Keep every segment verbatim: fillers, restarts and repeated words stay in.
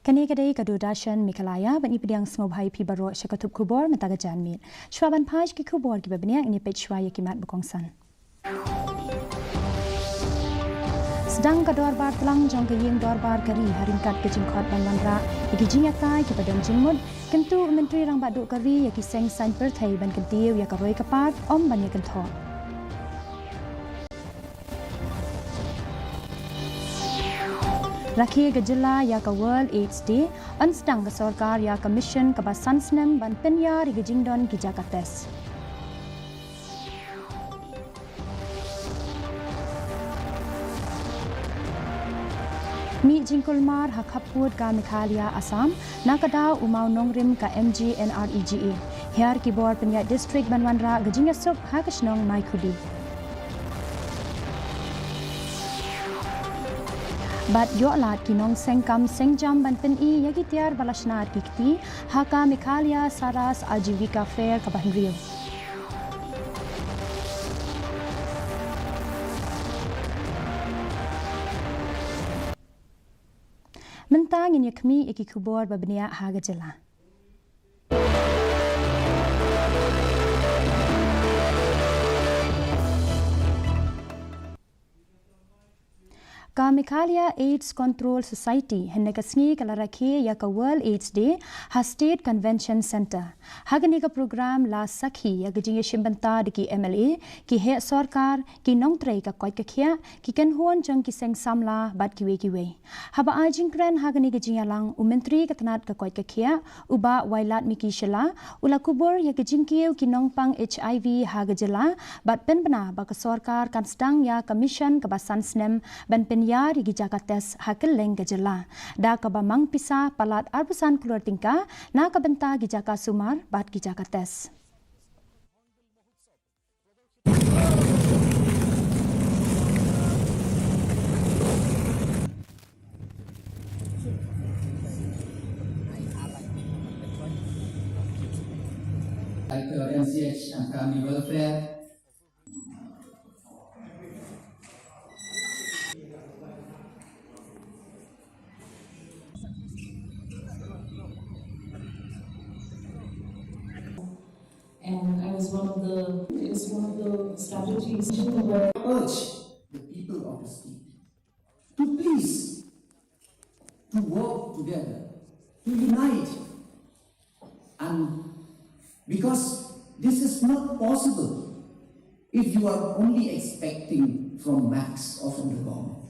Kane ka dei ka Doordarshan Meghalaya, ban ïa pdiang sngewbha ïa phi baroh sha ka thup khubor mynta ka janmiet. Shuwa ban phai sha ki khubor kiba bniah, ngin ïa peit shuwa ïa ki mat ba kongsan. Sdang ka dorbar tlang jong ka ïing dorbar ka ri ha ryngkat ka jingkhot ban wanrah ïa ki jingïatai kiba don jingmut. Kyntu u Myntri Rangbah Duh ka ri ïa ki seng saiñ pyrthei ban kyntiew ïa ka roi ka par, ym ban ïa kynthoh. Rakhe ka jylla ïa ka World AIDS Day, yn sdang ka sorkar ïa ka mission kaba san snem ban pynïar ïa ka jingdon ki jaka test. Mih jingkulmar ha khappud ka Meghalaya Assam, na ka daw u mawnongrim ka M G N R E G A. Hiar ki bor pynïaid district ban wanrah ka jingïasuk ha ka shnong Maikhuli. Bad ïoh lad ki nongseng kam seng jam ban pyni ïa ki tiar ba la shna da ki kti ha ka Meghalaya Saras Ajivika Fair kaba hynriew. Mynta ngin ïa khmih ïa ki khubor ba bniah ha ka jylla. Ka Meghalaya AIDS Control Society hynne ka sngi ka la rakhe ïa ka World AIDS Day ha State Convention Centre. Ha kane ka program la sakhi ïa ka jingïashim bynta da ki M L A, ki heh sorkar, ki nongtrei ka koit ka khiah, ki kynhun jong ki seng samla bad kiwei kiwei. Haba ai jingkren ha kane ka jingïalang, u Myntri ka tnat ka koit ka khiah, u Bah Wailadmiki Shylla, u la kubur ïa ka jingkiew ki nongpang H I V ha ka jylla, bad pynbna ba ka sorkar kan sdang ïa ka mission kaba san snem ban pynïar ïa ki jaka test ha kylleng ka jylla. Da kaba mang pisa palat arphew san klur tyngka na ka bynta ki jaka sumar bad ki jaka test. Director M C H and Family Welfare. And I was one of the, it's one of the strategies to urge the people of the state to please, to work together, to unite. And because this is not possible if you are only expecting from Max or from the government.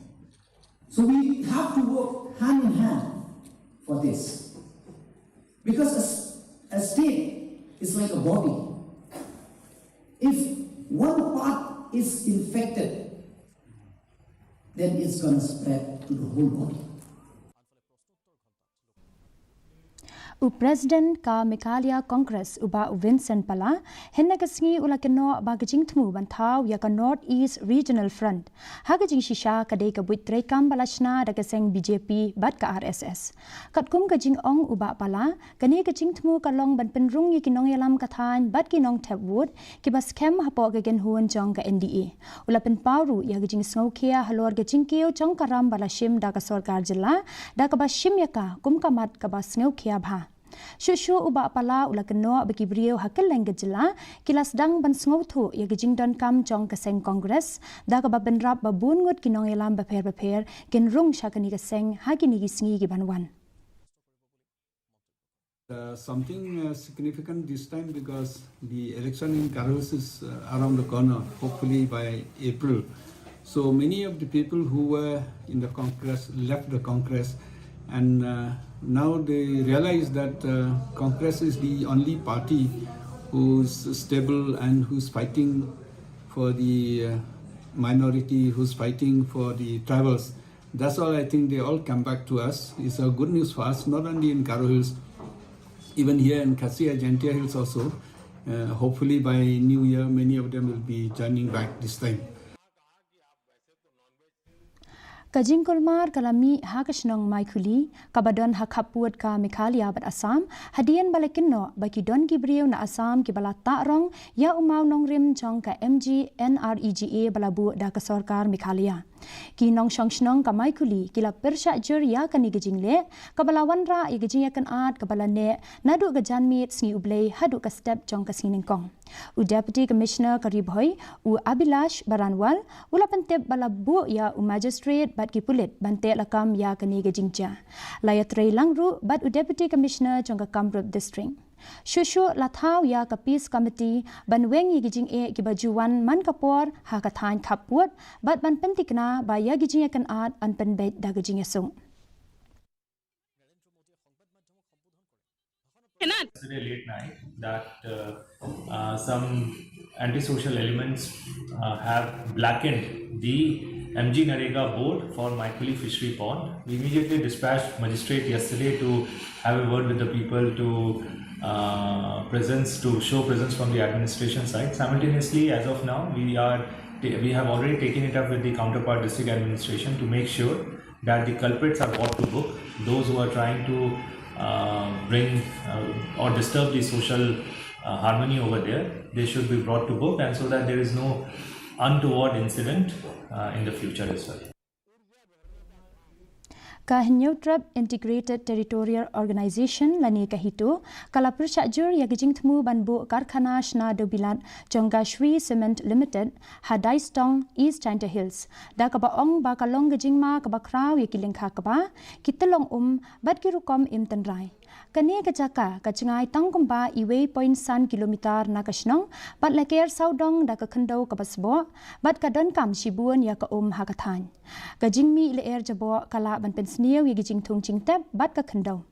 So we have to work hand in hand for this. Because a s-, a state is like a body. If one part is infected, then it's gonna spread to the whole body. U President ka Meghalaya Congress u Bah Vincent Pala, hynne ka sngi u la kynnoh ba ka jingthmu ban thaw ïa ka North East Regional Front ha ka jingshisha ka dei ka buit treikam ba la shna da ka seng B J P bad ka R S S. Katkum ka jingong u Bah Pala, kane ka jingthmu ka long ban pynrung ïa ki nongïalam ka thaiñ bad ki nongthep vote kiba skhem hapoh ka kynhun jong ka N D A. U la pynpaw ruh ïa ka jingsngewkhia halor ka jingkiew jong ka ram ba la shim da ka sorkar jylla, da kaba shim ïa ka kum ka mat kaba sngewkhia bha. Shuh shuh u Bah Pala u la kynnoh ba ki briew ha kylleng ka jylla ki la sdang ban sngewthuh ïa ka jingdonkam jong ka seng Congress, da kaba bynrap ba bun ngut ki nongïalam bapher bapher kin rung sha kane ka seng ha kine ki sngi ki ban wan. Uh, something, uh, significant this time because the election in Garo Hills is, uh, around the corner, hopefully by April. So many of the people who were in the Congress left the Congress, and, uh, now they realize that, uh, Congress is the only party who's stable and who's fighting for the, uh, minority, who's fighting for the tribals. That's all. I think they all come back to us. It's a good news for us, not only in Garo Hills, even here in Khasi Jaintia Hills also. Uh, hopefully by New Year, many of them will be joining back this time. Ka jingkulmar ka la mih ha ka shnong Maikhuli, kaba don ha khappud ka Meghalaya bad Assam, hadien ba la kynnoh ba ki don ki briew na Assam kiba la tah rong ïa u mawnongrim jong ka M G N R E G A ba la buh da ka sorkar Meghalaya. Ki nongshong shnong ka Maikhuli ki la pyrshah jur ïa kane ka jingleh kaba la wanrah ïa ka jingïakynad kaba la neh naduh ka janmiet Sngi U Blei haduh ka step jong ka Sngi Nyngkong. U Deputy Commissioner ka Ri Bhoi, u Abhilash Baranwal, u la pyntip ba la buh ïa u magistrate bad ki pulit ban teh lakam ïa kane ka jingjia. La ïatrei lang ruh bad u Deputy Commissioner jong ka Kamrup District. Shuh shuh la thaw ïa ka Peace Committee ban weng ïa ki jingeh kiba ju wan man ka por ha ka thaiñ khappud bad ban pynthikna ba ïa ki jingïakynad yn pynbeit da ka jingïasuk. Yesterday late night that uh, uh, some antisocial elements uh, have blackened the M G Narega board for Maikhuli Fishery Pond. We immediately dispatched magistrate yesterday to have a word with the people to uh, presence to show presence from the administration side. Simultaneously, as of now, we are we have already taken it up with the counterpart district administration to make sure that the culprits are brought to book. Those who are trying to uh, bring uh, or disturb the social uh, harmony over there, they should be brought to book, and so that there is no untoward incident uh, in the future as well. Ka Hynñiewtrep Integrated Territorial Organization lane ka HITO ka la pyrshah jur ïa ka jingthmu ban buh karkhana shna dewbilat jong ka Shree Cement Limited ha Daistong, East Jaintia Hills, da kaba ong ba ka long ka jingma kaba khraw ïa ki lyngkha kba, ki tyllong um bad ki rukom im tynrai. Kane ka jaka ka jngai tang kumba uwei point san kilometer na ka shnong bad la ker sawdong da ka khyndew kaba sboh bad ka donkam shibun ïa ka um ha ka thaiñ. Ka jingmih lyer jaboh ka lah ban pynsniew ïa ki jingthung jingtep bad ka khyndew.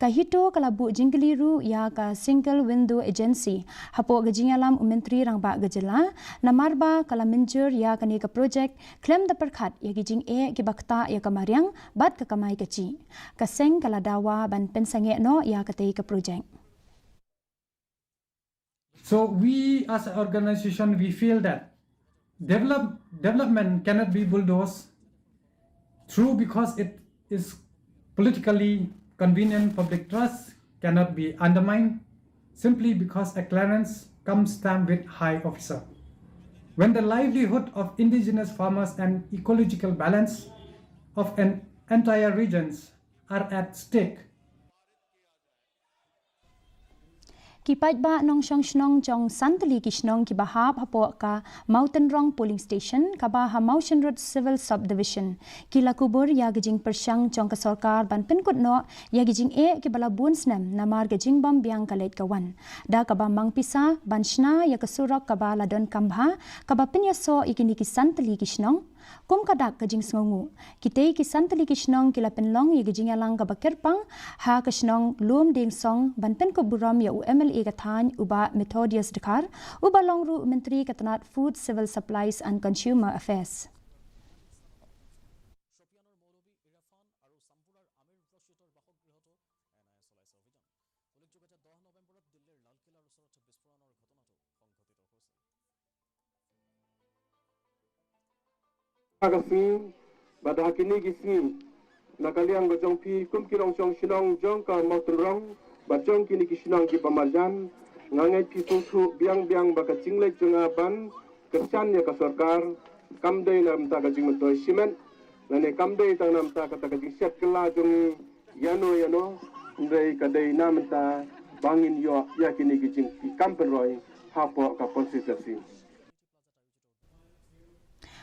Ka HITO ka la buh jingkylli ruh ïa ka Single Window Agency hapoh ka jingïalam u Myntri Rangbah ka jylla, namar ba ka la mynjur ïa kane ka projek khlem da pyrkhat ïa ki jingeh kiba ktah ïa ka mariang bad ka kamai kajih. Ka seng ka la dawa ban pynsangeh noh ïa katei ka projek. So we as an organization, we feel that develop, development cannot be bulldozed through because it is politically convenient. Public trust cannot be undermined simply because a clearance comes stamped with high officer. When the livelihood of indigenous farmers and ecological balance of an entire regions are at stake, Ki paidbah nongshong shnong jong san tylli ki shnong kiba hap hapoh ka Mawtynrong Polling Station kaba ha Mawshynrut Civil Sub Division ki la kubur ïa ka jingpyrshang jong ka sorkar ban pynkut noh ïa ki jingeh kiba la bun snem namar ka jingbym biang ka leit ka wan, da kaba mang pisa ban shna ïa ka surok kaba la donkam bha kaba pynïasoh ïa kine ki san tylli ki shnong. Kum ka dak ka jingsngewnguh, kitei ki san tylli ki shnong ki la pynlong ïa ka jingïalang kaba kyrpang ha ka shnong Lumdiengsong ban pynkup burom ïa u MLA ka thaiñ u Bah Methodius Dkhar, uba long ruh u Myntri ka tnat Food, Civil Supplies and Consumer Affairs. Ha ka sngi bad ha kine ki sngi, na ka liang ka jong phi kum ki nongshong shnong jong ka Mawtynrong bad jong kine ki shnong kiba marjan, nga ngeit phi sngewthuh biang biang ba ka jingleit jong nga ban kyrshan ïa ka sorkar kam dei na bynta ka jingmyntoi shimet lane kam dei tang na bynta kata ka jingshet kylla jong ngi ïano ïano, hynrei ka dei na bynta ba ngin ïoh ïa kine ki jingkam pynroi hapoh ka constituency.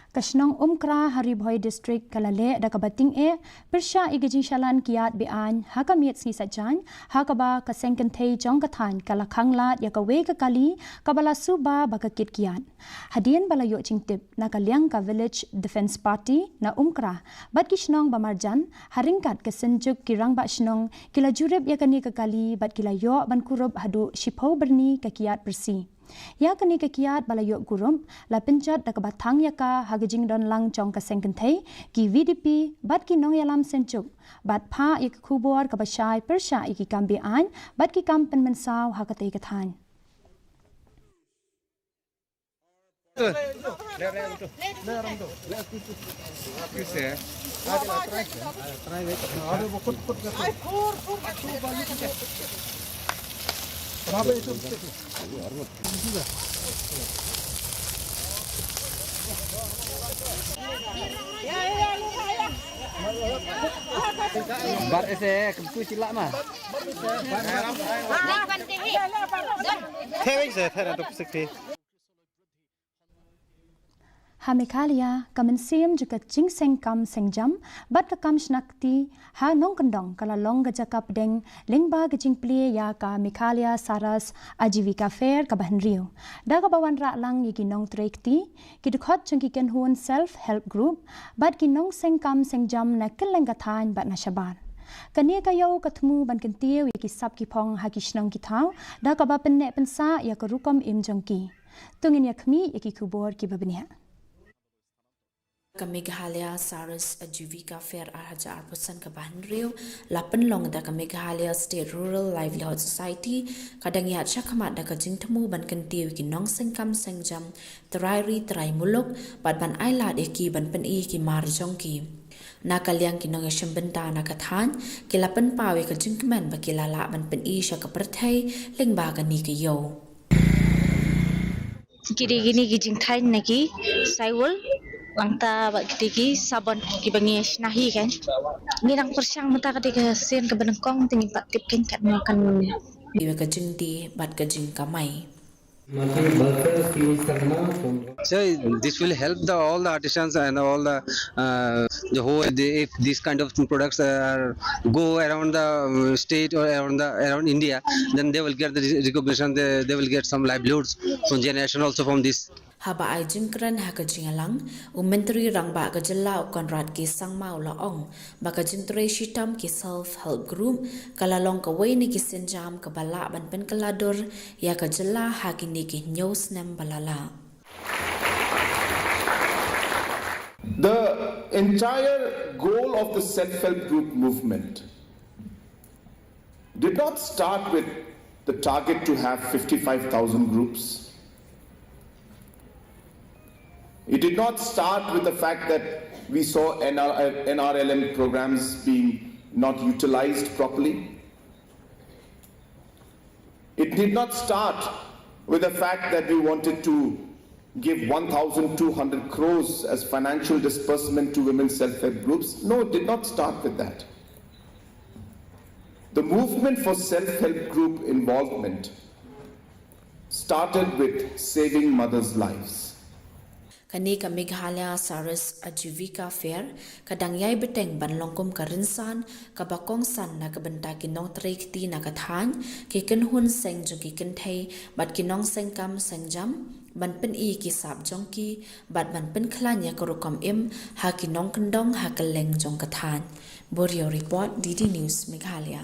Ka shnong Umkra ha Ri Bhoi District ka la leh da kaba tyngeh pyrshah ïa ka jingshalan kiad be-aiñ ha ka miet sngi Saitjaiñ, ha kaba ka seng kynthei jong ka thaiñ ka la khang lad ïa kawei ka kali kaba la suba ba ka kit kiad. Hadien ba la ïoh jingtip, na ka liang ka Village Defence Party na Umkra bad ki shnong ba marjan, ha ryngkat ka Synjuk ki Rangbah Shnong, ki la jurip ïa kane ka kali bad ki la ïoh ban kurup haduh shiphew byrni ka kiad pyrsi. Ïa kane ka kiad ba la ïoh kurup la pynjot da kaba thang ïa ka ha ka jingdon lang jong ka seng kynthei, ki VDP bad ki nongïalam Synjuk, bad phah ïa ka khubor kaba shai pyrshah ïa ki kam be-aiñ bad ki kam pynmynsaw ha katei ka thaiñ. Bar ese kumtu sila ma. Thewing se thera tu sik thi. Ha Meghalaya, ka mynsiem jong ka jingseng kam seng jam bad ka kam shna kti ha nongkyndong ka la long ka jaka pdeng lyngba ka jingplie ïa ka Meghalaya Saras Ajivika Fair kaba hynriew, da kaba wanrah lang ïa ki nongtrei kti, ki dkhot jong ki kynhun self help group bad ki nongseng kam seng jam na kylleng ka thaiñ bad na shabar. Kane ka ïew ka thmu ban kyntiew ïa ki sap ki phong ha ki shnong ki thaw, da kaba pynneh pynsah ïa ka rukom im jong ki. To ngin ïa khmih ïa ki khubor kiba bniah. Ka Meghalaya Saras Ajivika Fair ar hajar arphew san kaba hynriew la pynlong da ka Meghalaya State Rural Livelihood Society, ka dang ïaid shakhmat da ka jingthmu ban kyntiew ïa ki nongseng kam seng jam, trai ri trai muluk, bad ban ai lad ïa ki ban pyni ïa ki mar jong ki. Na ka liang ki nongïashim bynta na ka thaiñ, ki la pynpaw ïa ka jingkmen ba ki la lah ban pyni sha ka pyrthei lyngba kane ka ïew. Ki dei kine ki jingthaiñ na ki saiwul, nangta bad ki dei ki sabon kiba ngi shna hi kan. Ngi dang pyrshang mynta ka dei ka sien kaba nyngkong, te ngim pat tip kan katno kan. Ïa ka jingdie bad ka jingkamai. So this will help the all the artisans and all the uh, the whole the, if these kind of products are go around the um, state or around the around India, then they will get the re- recognition. They, they will get some livelihoods from generation also from this. Haba ai jingkren ha ka jingïalang, u Myntri Rangbah ka Jylla u Conrad K Sangma u la ong ba ka jingtrei shitom ki self help group ka la long kawei na ki sienjam kaba lah ban pynkylla dur ïa ka jylla ha kine ki hynñiew snem ba la leit. The entire goal of the self help group movement did not start with the target to have fifty-five thousand groups. It did not start with the fact that we saw N R, N R L M programs being not utilized properly. It did not start with the fact that we wanted to give one thousand two hundred crores as financial disbursement to women self help groups. No, it did not start with that. The movement for self help group involvement started with saving mothers' lives. Kane ka Meghalaya Saras Ajivika Fair ka dang ïai bteng ban long kum ka rynsan kaba kongsan na ka bynta ki nongtrei kti na ka thaiñ, ki kynhun seng jong ki kynthei bad ki nongseng kam seng jam, ban pyni ki sap jong ki bad ban pynkhlaiñ ïa ka rukom im ha ki nongkyndong ha kylleng jong ka thaiñ. Bureau Report, D D News Meghalaya.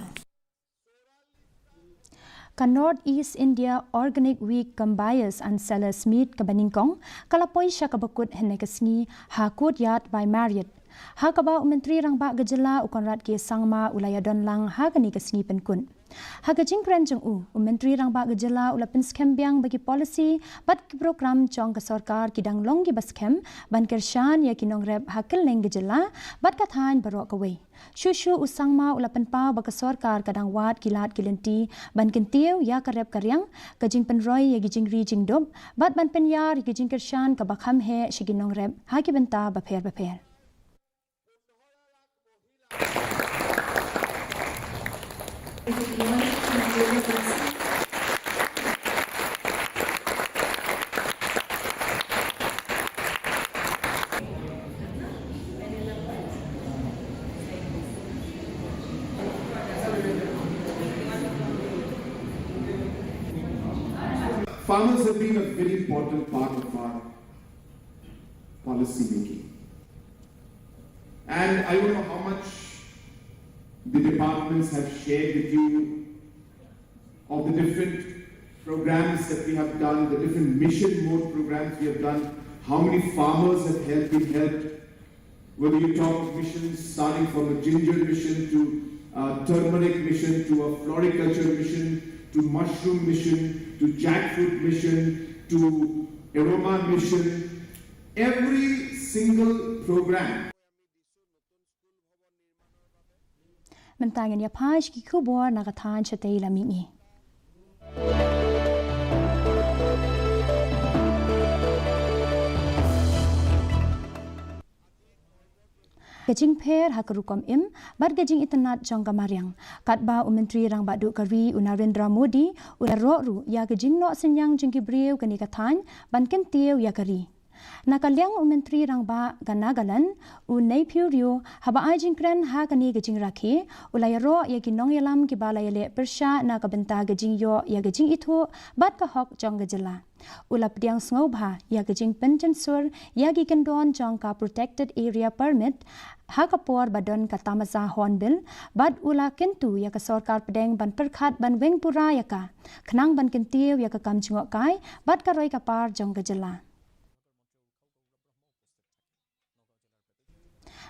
Ka North East India Organic Week cum Buyers and Sellers Meet kaba nyngkong ka la poi sha kaba kut hynne ka sngi ha Courtyard by Marriott, ha kaba u Myntri Rangbah ka Jylla u Conrad K Sangma u la ïadon lang ha kane ka sngi pynkut. Ha ka jingkren jong u, u Myntri Rangbah ka Jylla u la pynskhem biang ba ki policy bad ki program jong ka sorkar ki dang long kiba skhem ban kyrshan ïa ki nongrep ha kylleng ka jylla bad ka thaiñ baroh kawei. Shuh shuh u Sangma u la pynpaw ba ka sorkar ka dang wad ki lad ki lynti ban kyntiew ïa ka rep ka riang, ka jingpynroi ïa ki jingri jingdup bad ban pynïar ïa ki jingkyrshan kaba kham heh sha ki nongrep ha ki bynta bapher bapher. Farmers have been a very important part of our policy making. And I don't know how much the departments have shared with you of the different programs that we have done, the different mission mode programs we have done, how many farmers have helped, been helped, whether you talk of missions starting from a ginger mission to a turmeric mission to a floriculture mission to mushroom mission to jackfruit mission to aroma mission, every single program. Mynta ngin ïa phai sha ki khubor na ka thaiñ shatei lam mihngi. ka jingpher ha ka rukom im bad ka jingitynnad jong ka mariang. Katba u Myntri Rangbah Duh ka ri u Narendra Modi u la ïaroh ruh ïa ka jingnoh synñiang jong ki briew kane ka thaiñ ban kyntiew ïa ka ri. Na ka liang u Myntri Rangbah ka Nagaland u Neiphiu Rio, haba ai jingkren ha kane ka jingrakhe, u la ïaroh ïa ki nongïalam kiba la ïaleh pyrshah na ka bynta ka jingïoh ïa ka jingithuh bad ka hok jong ka jylla. U la pdiang sngewbha ïa ka jingpynjynsur ïa ki kyndon jong ka Protected Area Permit ha ka por ba don ka Tamasa Hornbill, bad u la kyntu ïa ka sorkar pdeng ban pyrkhat ban weng pura ïa ka, khnang ban kyntiew ïa ka kam jngohkai bad ka roi ka par jong ka jylla.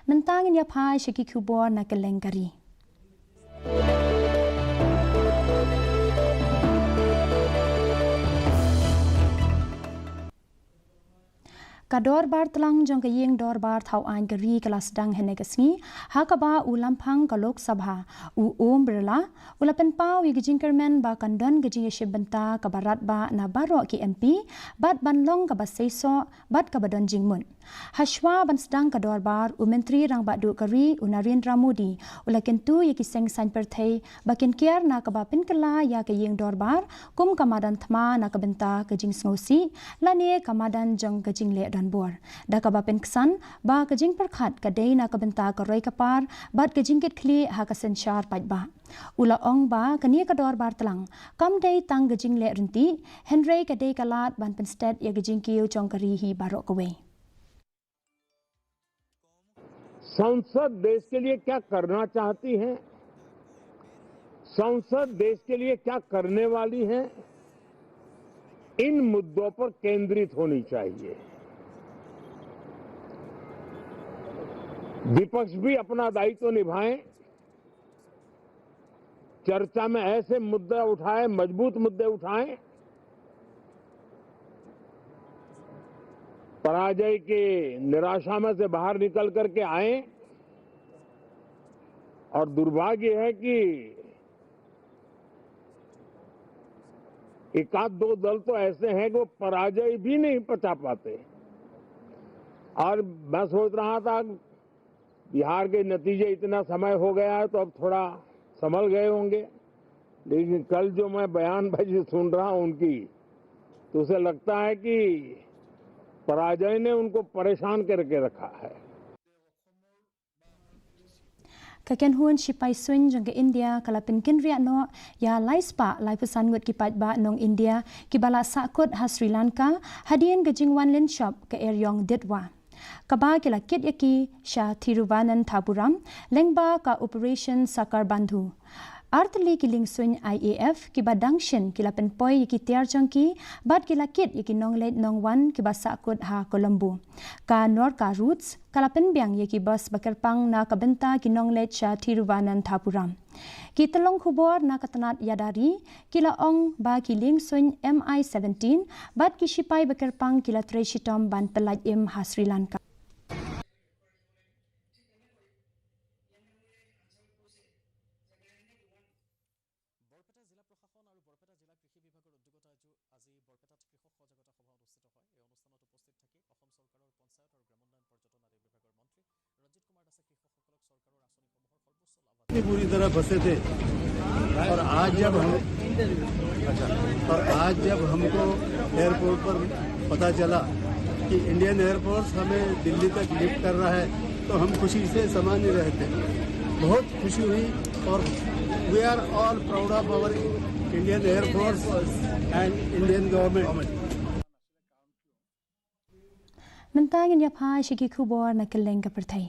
Mynta ngin ïa phai sha ki khubor na kylleng ka ri. Ka dorbar tlang jong ka ïing dorbar thaw aiñ ka ri ka la sdang hynne ka sngi, ha kaba u lamphang ka Lok Sabha, u Om Birla, u la pynpaw ïa ka jingkyrmen ba kan don ka jingïashim bynta kaba radbah na baroh ki M P, bad ban long kaba seisoh, bad kaba don jingmut. Hashwa ban sdang ka dorbar, u Myntri Rangbah Duh ka ri u Narendra Modi u la kyntu ïa ki seng saiñ pyrthei ba kin kiar na kaba pynkylla ïa ka ïing dorbar kum ka madan thma na ka bynta ka jingsngewsih lane ka madan jong ka jingleh donbor, da kaba pynksan ba ka jingpyrkhat ka dei na ka bynta ka roi ka par bad ka jingkitkhlieh ha ka synshar paidbah. U la ong ba kane ka dorbar tlang kam dei tang ka jingleh ryntih, hynrei ka dei ka lad ban pynstet ïa ka jingkiew jong ka ri hi baroh kawei. संसद देश के लिए क्या करना चाहती है, संसद देश के लिए क्या करने वाली है, इन मुद्दों पर केंद्रित होनी चाहिए। विपक्ष भी अपना दायित्व निभाएं, चर्चा में ऐसे मुद्दे उठाएं, मजबूत मुद्दे उठाएं, पराजय की निराशा में से बाहर निकल करके आए। और दुर्भाग्य है कि एक आध दो दल तो ऐसे हैं कि वो पराजय भी नहीं पचा पाते। और मैं सोच रहा था, बिहार के नतीजे, इतना समय हो गया है तो अब थोड़ा संभल गए होंगे, लेकिन कल जो मैं बयानबाजी सुन रहा हूं उनकी, तो उसे लगता है कि पराजय ने उनको परेशान करके रखा है। Ka kynhun shipai suiñ jong ka India ka la pynkynriah noh ïa lai spah laiphew san ngut ki paidbah nong India kiba la sahkut ha Sri Lanka hadien ka jingwan lynshop ka eriong Ditwa, kaba ki la kit ïa ki sha Thiruvananthapuram lyngba ka Operation Sakar Bandhu. Artylli ki liengsuiñ I A F kiba dang shin ki la pynpoi ïa ki tiar jong ki bad ki la kit ïa ki nongleit nongwan kiba sahkut ha Colombo. Ka Norka Routes ka la pynbiang ïa ki bus ba kyrpang na ka bynta ki nongleit sha Thiruvananthapuram. Ki tyllong khubor na ka tnat ïada ri ki la ong ba ki liengsuiñ M I seventeen bad ki shipai ba kyrpang ki la trei shitom ban pyllait im ha Sri Lanka. বৰপেটা জিলা প্ৰশাসন আৰু বৰপেটা জিলা কৃষি বিভাগৰ উদ্যোগত আজি, আজি বৰপেটাত কৃষক সজাগতা সভা অনুষ্ঠিত হয়। এই অনুষ্ঠানত উপস্থিত থাকি অসম চৰকাৰৰ পঞ্চায়ত আৰু গ্ৰামোন্নয়ন পৰ্যটন আদি বিভাগৰ মন্ত্ৰী ৰঞ্জিত কুমাৰ দাসে কৃষকসকলক চৰকাৰৰ আঁচনিসমূহৰ সৰ্বোচ্চ লাভ इतने बुरी तरह फंसे थे। और आज जब हम, अच्छा, और आज जब हमको एयरपोर्ट पर पता चला कि इंडियन एयरफोर्स हमें दिल्ली तक लिफ्ट कर रहा है, तो हम खुशी से समा नहीं रहे थे। बहुत खुशी हुई। और we are all proud of our Indian Air Force and Indian government. Mynta ngin ïa phai sha ki khubor na kylleng ka pyrthei.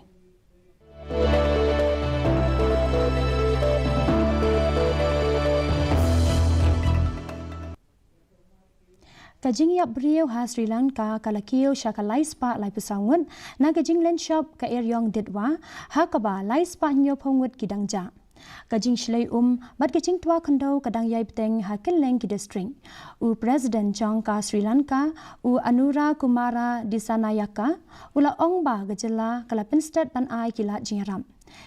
Ka jingïap briew ha Sri Lanka ka la kiew sha ka lai spah laiphew saw ngut na ka jinglynshop ka eriong Ditwa, ha kaba lai spah hynñiewphew ngut ki dang jah. Ka jingshlei um bad ka jingtwa khyndew ka dang ïai bteng ha kylleng ki district. U President jong ka Sri Lanka, u Anura Kumara Dissanayaka, u la ong ba ka jylla ka la pynstet ban ai ki lad jingïarap.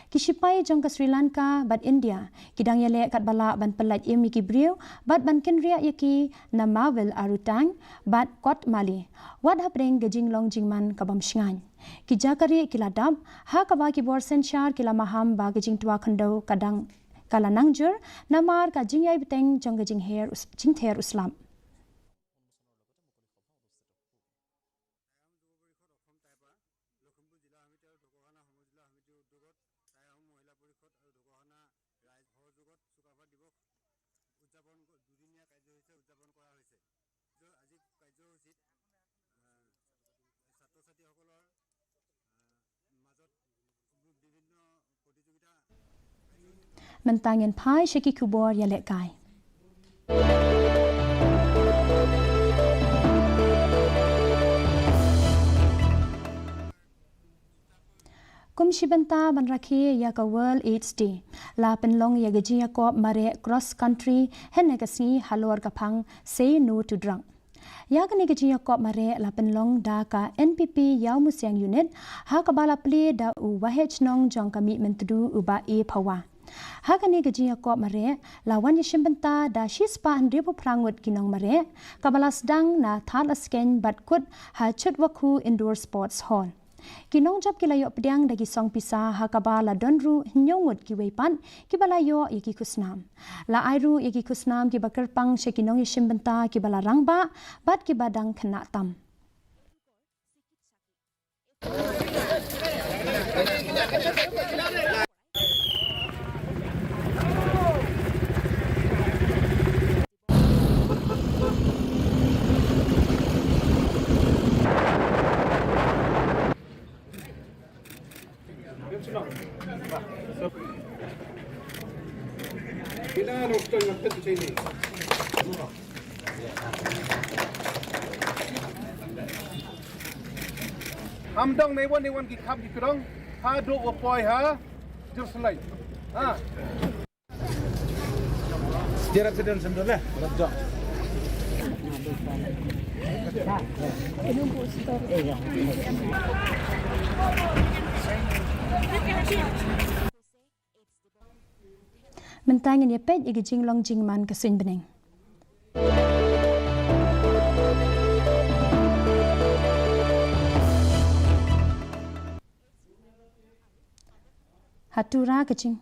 Ki shipai jong ka Sri Lanka bad India ki dang ïaleh katba lah ban pyllait im ïa ki briew bad ban kynriah ïa ki na Mawil Arutang bad Kotmale, wat hapdeng ka jinglong jingman ka bym shngaiñ. Ki jaka rieh ki la dap, ha kaba ki bor synshar ki la maham ba ka jingtwa khyndew ka dang ka la nang jur namar ka jingïai bteng jong ka jingher u s-, jingther u slap. Mynta ngin phai sha ki khubor ïalehkai. Kum shi bynta ban rakhe ïa ka World AIDS Day, la pynlong ïa ka jingïakop mareh cross country hynne ka sngi halor ka phang Say No to Drug. Ïa kane ka jingïakop mareh la pynlong da ka N P P Ïawmusiang Unit, ha kaba la plie da u Waheh Shnong jong ka Mihmyntdu u Bah A Phawa. Ha kane ka jingïakop mareh la wan ïashim bynta da shispah hynriewphew phra ngut ki nongmareh, kaba la sdang na Thadlaskein bad kut ha Chutwakhu Indoor Sports Hall. Ki nongjop ki la ïoh pdiang da ki song pisa ha kaba la don ruh hynñiew ngut kiwei pat kiba la ïoh ïa ki khusnam. La ai ruh ïa ki khusnam kiba kyrpang sha ki nongïashim bynta kiba la rangbah bad kiba dang khynnah tam. Ham dong nei wan nei wan ki kham ki kdong ha dok wa poi ha Jerusalem. Ha. Jerusalem sendole. Mynta ngin ïa peit ïa ka jinglong jingman ka suiñ bneng. Ha Tura ka jing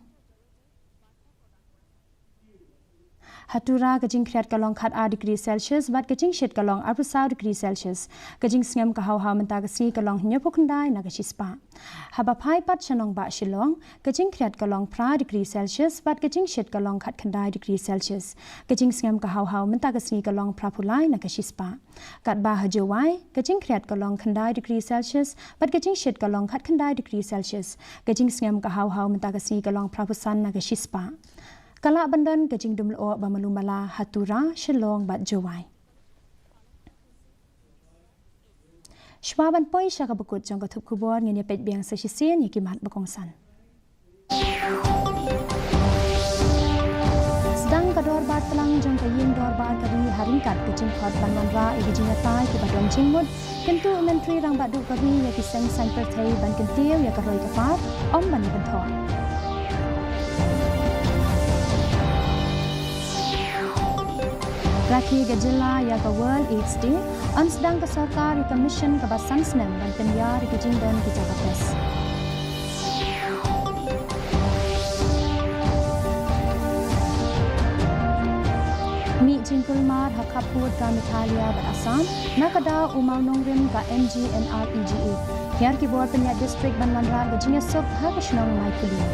Ha Tura ka jingkhriat ka long khat ar degree Celsius bad ka jingshit ka long arphew saw degree Celsius. Ka jingsngem ka haw haw mynta ka sngi ka long hynñiewphew khyndai na ka shispah. Haba phai pat sha nongbah Shillong, ka jingkhriat ka long phra degree Celsius bad ka jingshit ka long khat khyndai degree Celsius. Ka jingsngem ka haw haw mynta ka sngi ka long phraphew lai na ka shispah. Katba ha Jowai, ka jingkhriat ka long khyndai degree Celsius bad ka jingshit ka long khat khyndai degree Celsius. Ka jingsngem ka haw haw mynta ka sngi ka long phraphew san na ka shispah. Ka lah ban don ka jingdum lyoh ba malu mala ha Tura, Shillong bad Jowai. Shwa ban poi sha kaba kut jong ka thup khubor, ngin ïa peit biang sa shisien ïa ki mat ba kongsan. Sdang ka dorbar tlang jong ka ïing dorbar ka ri ha ryngkat ka jingkhot ban wanrah ïa ki jingïatai kiba don jingmut. Kyntu u Myntri Rangbah Duh ka ri ïa ki seng saiñ pyrthei ban kyntiew ïa ka roi ka par, ym ban ïa kynthoh. Rakhe ka jylla ïa ka World AIDS Day, yn sdang ka sorkar ïa ka mission kaba san snem ban pynïar ïa ki jingdon ki jaka pes. Mih jingkulmar ha khappud ka Meghalaya bad Assam, na ka daw u mawnongrim ka M G N R E G A. Hiar ki bor pynïaid district ban wanrah ka jingïasuk ha ka shnong Maikhuli.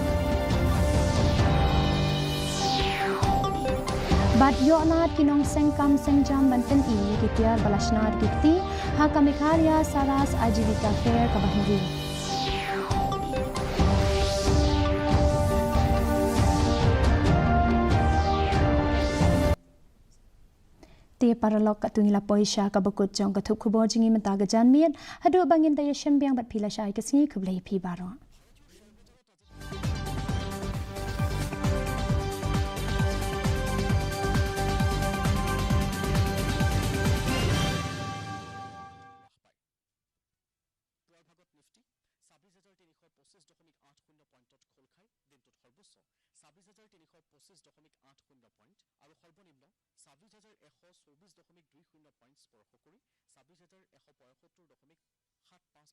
Bad ïoh lad ki nongseng kam seng jam ban pyni ïa ki tiar ba la shna da ki kti ha ka Meghalaya Saras Ajivika Fair kaba hynriew. Te paralok, katto ngi la poi sha kaba kut jong ka thup khubor jong ngi mynta ka janmiet. Haduh ba ngin da ïashem biang bad phi lashai ka sngi, khublei phi baroh. ছাব্বিছ হাজাৰ তিনিশ পঁচিছ দশমিক আঠ শূন্য পইণ্টত খোল খায়। দিনটোত সৰ্বোচ্চ ছাব্বিছ হাজাৰ তিনিশ পঁচিছ দশমিক আঠ শূন্য পইণ্ট আৰু সৰ্বনিম্ন ছাব্বিছ হাজাৰ এশ চৌবিছ দশমিক দুই শূন্য পইণ্ট স্পৰ্শ কৰি ছাব্বিছ হাজাৰ এশ পঁয়সত্তৰ দশমিক সাত পাঁচ